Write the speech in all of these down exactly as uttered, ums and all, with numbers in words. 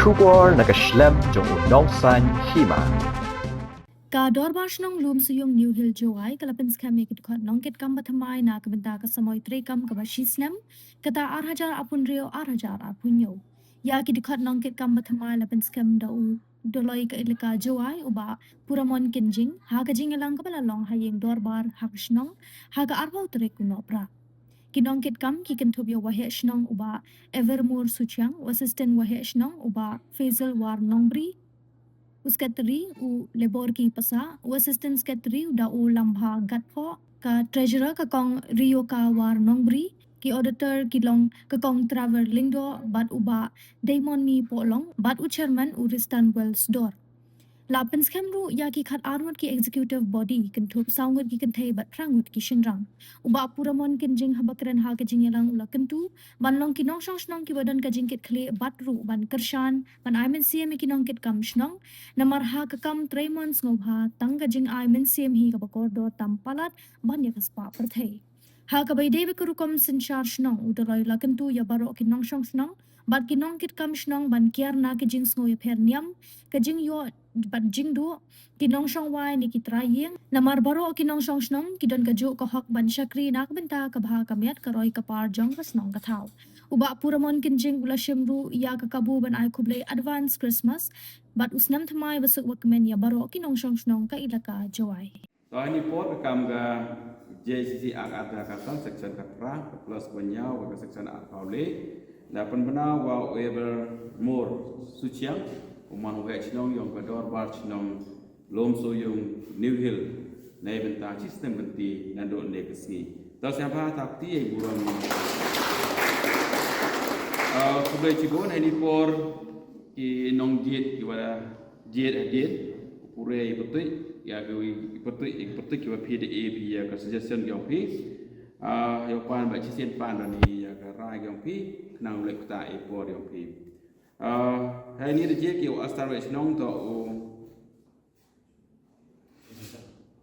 Khubor na ka shlem jong u nongsaiñ hima. Ka Dorbar Shnong Lumsyiung New Hill Jowai ka la pynskhem ïa ki dkhot nongkitkam bathymmai na ka bynta ka samoi treikam kaba shisnem, kata ar hajar arphew hynriew ar hajar arphew hynñiew. Ïa ki dkhot nongkitkam bathymmai la pynskhem da u Doloi ka Elaka Jowai u Bah Puramon Kynjing, ha ka jingïalang kaba la long ha ïing dorbar ha ka shnong ha ka arphew tarik u Nohprah. Ki nongkitkam ki kynthup ïa u Waheh Shnong u Bah Evermore Suchiang, u Assistant Waheh Shnong u Bah Faisal War Nongbri, u Secretary u Lebor Ki Pasa, u Assistant Secretary u Daw Lambha Gatphoh, ka Treasurer ka Kong Rioka War Nongbri, ki Auditor ki long ka Kong Trevor Lyngdoh bad u Bah Diamond Mi Pohlong, bad u Chairman u Ristan Wells Dor. La pynskhem ruh ïa ki khat ar ngut ki executive body, kynthup saw ngut ki kynthei bad phra ngut ki shynrang. U Bah Puramon Kynjing haba kren ha ka jingïalang u la kyntu ban long ki nongshong shnong kiba don ka jingkitkhlieh bad ruh ban kyrshan ban ai mynsiem ïa ki nongkitkam shnong, namar ha ka kam treimon sngewbha tang ka jingai mynsiem hi kaba kordor tam palat ban ïa ka spah pyrthei. Ha kaba ïadei bad ka rukom synshar shnong, u Doloi la kyntu ïa baroh ki nongshong shnong bad ki nongkitkam shnong ban kiar na ka jingsngew ïapher niam, ka jingïoh bad jingduh, ki nongshong wai ne ki trai ïing, namar baroh ki nongshong shnong ki don kajuh ka hok ban shakri na ka bynta ka bha ka miat ka roi ka par jong ka shnong ka thaw. U Bah Puramon Kynjing u la shim ruh ïa ka kabu ban ai khublei advance Christmas bad u snem thymmai basuk bakmen ïa baroh ki nongshong shnong ka Elaka Jowai. To, ha kane ka por ka kam ka J C C Act arhajar khatsan, section khatphra, ka clause ba hynñiew, bad ka section arphew le, la pynbna ba u Evermore Suchiang u man u Waheh Shnong ïong ka Dorbar Shnong Lumsyiung New Hill na ka bynta shi snem kynti naduh kane ka sngi. To, sngewbha tap kti ïa i burom. Ah, khublei shibun. Ha kane ka por ki nongjied kiba jied ha jied, pure ïa ki pyrtuit, ïa ki pyrtuit, ïa ki pyrtuit kiba phi da ai phi ïa ka suggestion jong phi. Ah, ïa u pan ba shisien pan da ni ïa ka rai jong phi, khnang leit kata ïa i por jong phi. Ah, ha kane da jied ki u Assistant Waheh Shnong to u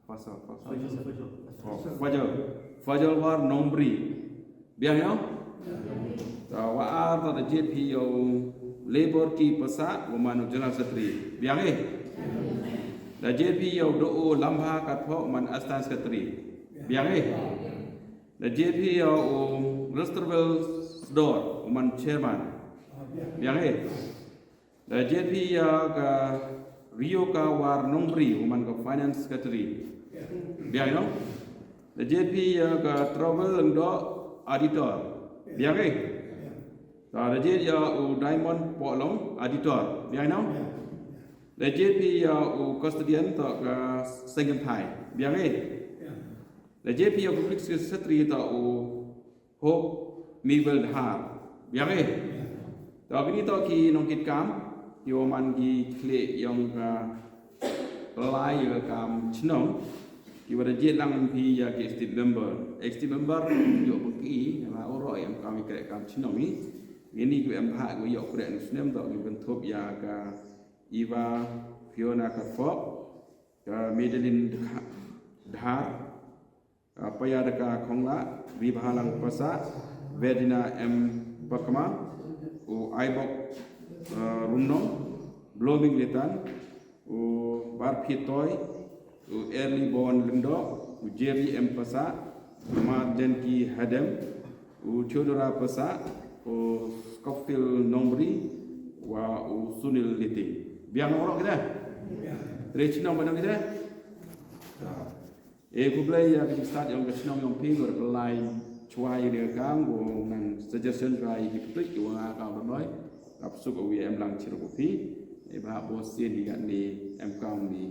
Faisal, Faisal. Oh, Faisal. Faisal War Nongbri. Biang ïa u? To, wa ar to da jied phi ïa u Lebor Ki Pasa, u man u General Secretary. Biang eh? Da jied phi ïa u Daw Lambha Gatphoh, u man Assistant Secretary. Biang eh? Da jied phi ïa u Restrebel Sdor, u man Chairman. Biang eh? Da jied phi ïa ka Rioka War Nongbri, u man ka Finance Secretary. Biang ïa u? Da jied phi ïa ka Trevor Lyngdoh, Auditor. Biang eh? To, da jied ïa u Diamond Pohlong, Auditor. Biang ïa u? Da jied phi ïa u Custodian to ka Seng Kynthai. Biang eh? Da jied phi ïa u Public Secretary to u Hope Mabel Dhar. Biang eh? To, kine to ki nongkitkam kiwa man ki khlieh ïong ka pynlai ïa ka kam chnong, kiwa da jied lang phi ïa ki executive member. Executive member ïoh pynki, la u roi em kam i kreh kam chnong i. Kine kiwa em bha kiwa ïoh kreh ni snem to ki kynthup ïa ka Eva Fiona Gatphoh, ka Madeline Dhar, ah, Paya Daka Khongla, Ri Bahalang Pasa, Verdina M Pakma, u Aibok, ah, Rumnong, Blooming Litan, u Barphi Toi, u Early Born Lyngdoh, u Jerry M Pasa, u Mardenki Hadem, u Theodora Pasa, u Scofield Nongbri, wa u Sunil Liting. Biang nong rok kita? Re chnong ba nong kita? E, khublei ïa ka jingstad ïong ka chnong ïong phi, bad ka lai chwa ïa ka kam, ko nang suggestion chwa ïa ki pyntuit, ki wa nga kam ba noi, ap suk wi em lang chiro ko phi, e ba bo sien ïa ni em kam ni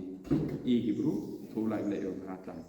i ki bru, thu lai le ïong ha tang.